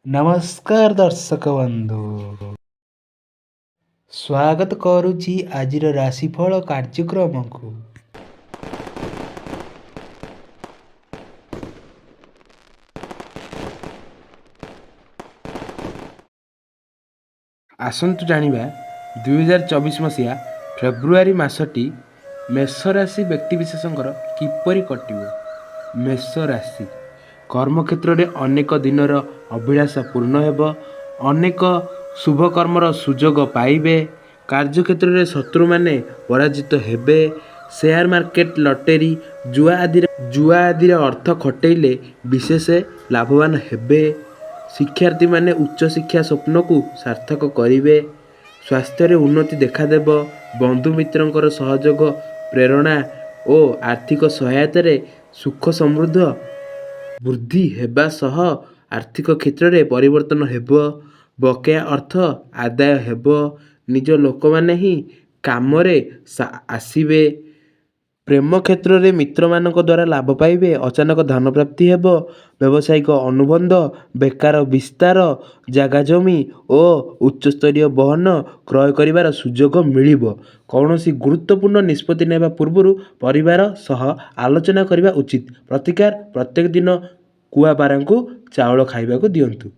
ନମସ୍କାର ଦର୍ଶକ ବନ୍ଧୁ, ସ୍ୱାଗତ କରୁଛି ଆଜିର ରାଶିଫଳ କାର୍ଯ୍ୟକ୍ରମକୁ। ଆସନ୍ତୁ ଜାଣିବା 2024 ମସିହା ଫେବୃଆରୀ ମାସଟି ମେଷ ରାଶି ବ୍ୟକ୍ତିବିଶେଷଙ୍କର କିପରି କଟିବ। ମେଷ ରାଶି କର୍ମକ୍ଷେତ୍ରରେ ଅନେକ ଦିନର ଅଭିଳାଷ ପୂର୍ଣ୍ଣ ହେବ। ଅନେକ ଶୁଭକର୍ମର ସୁଯୋଗ ପାଇବେ। କାର୍ଯ୍ୟକ୍ଷେତ୍ରରେ ଶତ୍ରୁମାନେ ପରାଜିତ ହେବେ। ସେୟାର ମାର୍କେଟ, ଲଟେରୀ, ଜୁଆ ଆଦିରେ ଅର୍ଥ ଖଟେଇଲେ ବିଶେଷ ଲାଭବାନ ହେବେ। ଶିକ୍ଷାର୍ଥୀମାନେ ଉଚ୍ଚଶିକ୍ଷା ସ୍ୱପ୍ନକୁ ସାର୍ଥକ କରିବେ। ସ୍ୱାସ୍ଥ୍ୟରେ ଉନ୍ନତି ଦେଖାଦେବ। ବନ୍ଧୁମିତ୍ରଙ୍କର ସହଯୋଗ, ପ୍ରେରଣା ଓ ଆର୍ଥିକ ସହାୟତାରେ ସୁଖ ସମୃଦ୍ଧି ବୃଦ୍ଧି ହେବା ସହ ଆର୍ଥିକ କ୍ଷେତ୍ରରେ ପରିବର୍ତ୍ତନ ହେବ। ବକେୟା ଅର୍ଥ ଆଦାୟ ହେବ। ନିଜ ଲୋକମାନେ ହିଁ କାମରେ ଆସିବେ। ପ୍ରେମ କ୍ଷେତ୍ରରେ ମିତ୍ରମାନଙ୍କ ଦ୍ୱାରା ଲାଭ ପାଇବେ। ଅଚାନକ ଧନପ୍ରାପ୍ତି ହେବ। ବ୍ୟବସାୟିକ ଅନୁବନ୍ଧ, ବେପାର ବିସ୍ତାର, ଜାଗାଜମି ଓ ଉଚ୍ଚସ୍ତରୀୟ ବାହନ କ୍ରୟ କରିବାର ସୁଯୋଗ ମିଳିବ। କୌଣସି ଗୁରୁତ୍ୱପୂର୍ଣ୍ଣ ନିଷ୍ପତ୍ତି ନେବା ପୂର୍ବରୁ ପରିବାର ସହ ଆଲୋଚନା କରିବା ଉଚିତ। ପ୍ରତିକାର ପ୍ରତ୍ୟେକ ଦିନ କୁଆପାରାଙ୍କୁ ଚାଉଳ ଖାଇବାକୁ ଦିଅନ୍ତୁ।